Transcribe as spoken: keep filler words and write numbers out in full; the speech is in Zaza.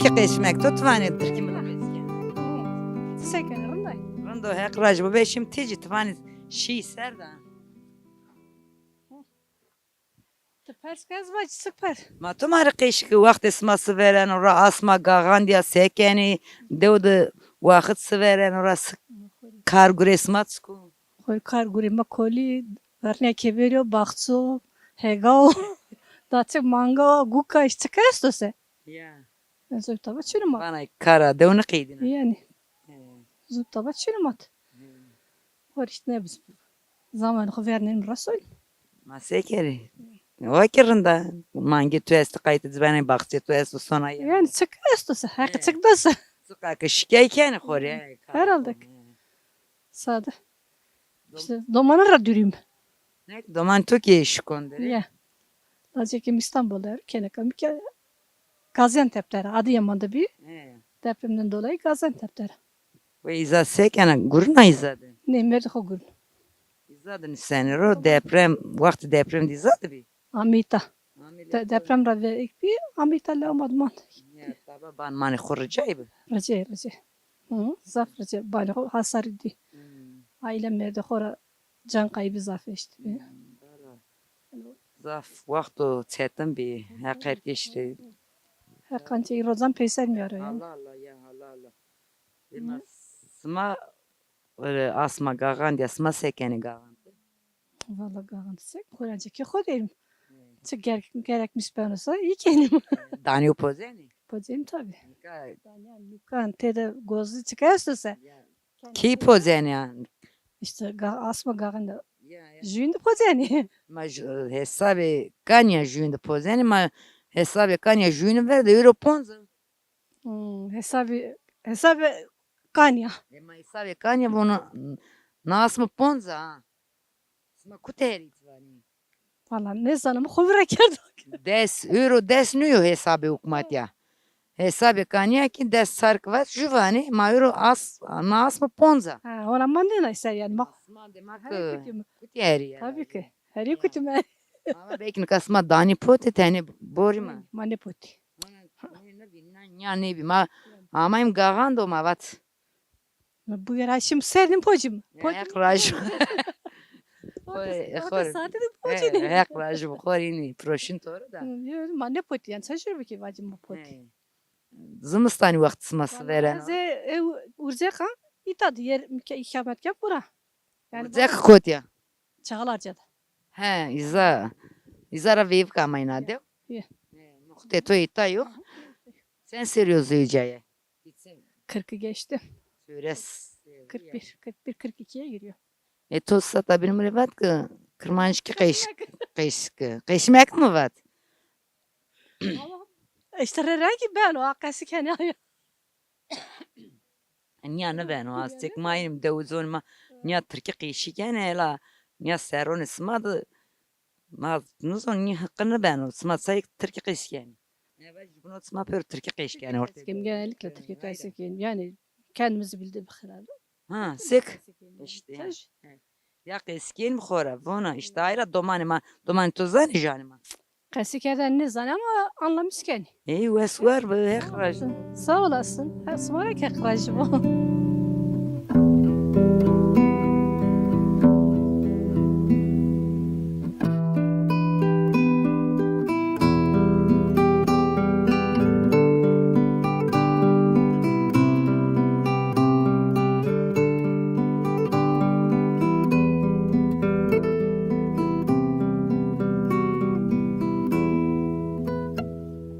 Tirkî qeşmek to, ti vanê tirkî mi ra qeşken. Ti se kenê, rind a? Rind o, Heq raj bo. Be şim ti jî, ti vanê şî ser de. Ti pers ke ez vacî, çik pers? Ma to ma rê qeşî ke wextê sima sivereno ra, asma gaxandîya se kenî, dew de waxit sivereno ra, s-, kar gurê sima çik o? Xo kar gurê ma kolî, vernîya keverî yo, baxçe o, hega o, daçik manga o, guka, îşte çik esto se? Ya. Ez zobî taba çinî ma. Vana kara dew nêqeydîna. Yanî. He. Zobî taba çinî ma. He. Xo rîşt nebî. Zamanê xo vernenî mi ra sonî. Ma se kerî? Wa ki rind a. Mangê to esto, qaytê ci benê, baxçê to esto, sona ya. Yanî çik esto se? Heqî çik do se? Çiqa ke şikay kenê xo rê. Herhalde. Sade. Dom- İşte domanî ra durîm. Ne, domanê to kî şikon der ê? Ya. Lacekê mi Îstanbul der, kêneka mi ke Gaziantep der, Adıyaman de bî. He. Depremden dolayı Gaziantep der. Ve îza se kena, gurina îza de? Nê, merdê xo gurin. Îza de nîsenê ro, deprem, wextê deprem de îza de bî? Ameyî îta. Ameyî. De-, deprem ra ver îk bî, ameyî îta, lewma de mand. Ya, taba ban manê xo ricayî bi? Ricayî, ricayî. Hı, zaf ricayî. Banê xo hasarî dî. Hmm. Aîle merdê xo ra can kaybı zaf eştî bi. Hmm, bela. Zaf wexto çetin bî. Heq her kesî rê. Heq ancî rocan peyser mîyaro yanî. Allah Allah ya, Allah Allah. Hı. Sima, e, asma gaxandîya, sima se kenê gaxan de? Valla gaxan de se, xo ra cekê xo derîm. Hı. Çi ger-, gerek mi beno se, î kenîm. Danîyo pozenî? Pozenî tabî. Nika. Danîya, nukan, tede gozlî çik esto se? Ya. Kî pozenî ya? Îşte ga-, asma gaxan de. Ya, ya. Jûyîn de pozenî. Ma ju-, hesabê kanîya jûyîn de pozenî, ma hesabê kanîya jûyîn ver de euro ponc a. Hmm, hesabê, hesabê kanîya. E, ma hesabê kanîya vono, na asma ponc a ha. Sima kute herî ti vanî? Valla nêzana, mi xo vîr ra kerdo. Des euro, des nîyo hesabê hukmatî ya. Hesabê kanîya kî des çar ki vat jû vanê, ma euro as, na asma ponc a. Ha, ona ma nênay ser yanî ma. Asma de ma ki kutî herî ya. Tabî ki. Herî kutî mi. Ama belkî nika sima danî potî, tenê borî mi? Ma nêpotî. Ma nê, nê, nêbî, na, nîya nêbî. Ma amayîm gaxan do, ma vat. Ma buyur, ha, şim serdîm pocîm. Heq raj bo. Xo, xo. Heq raj bo, xo rê înî proşîn to ro da. Ma nêpotî yanî, ça jûr bikî vacî ma potî. He. Zimistanî wext sima sivereno? Ez ê, e, urzeqa îta de yer, îkamet ken bura. Yanî urzeq kotî ya? Çağlarca de. He, îza. Îza ra veyvik amayîna dew. Ye. He, muxtê to îta yo. Sen serî yo zewicîyaye? Kırkı geçti. Çewres. Kırk bir, kırk bir, kırk ikiye giriyor. E, to seta bîn mi rê vat ki kirmanckî qeş-, qeşkî. Qeşmek mi vat? Ama işte re rengî beno, a qesî kenê ya. Nîya nêbeno, ez tek ma înîm dew û zonê ma nîya tirkî qeşî kenê, hela nîya serronê sima de ma nizon nî hiqî nêbeno, sima sayêk tirkî qeşî kenê. Eve jûbîno sima pêro tirkî qeşî kenê ortê. Genellikle tirkî qeşî kenê. Yani kendimizi bildiğimiz kadar. Ha, sek. İşte ya. Ya qeşî kenî xo ra, vona, îşte ay ra domanê ma, domanê to zanê janê ma? Qesî kerden nêzanê ama anlamis kenî. Ey, wes war bi, Heq raj. Sağ olasın. Heq sima ra ke raj bo.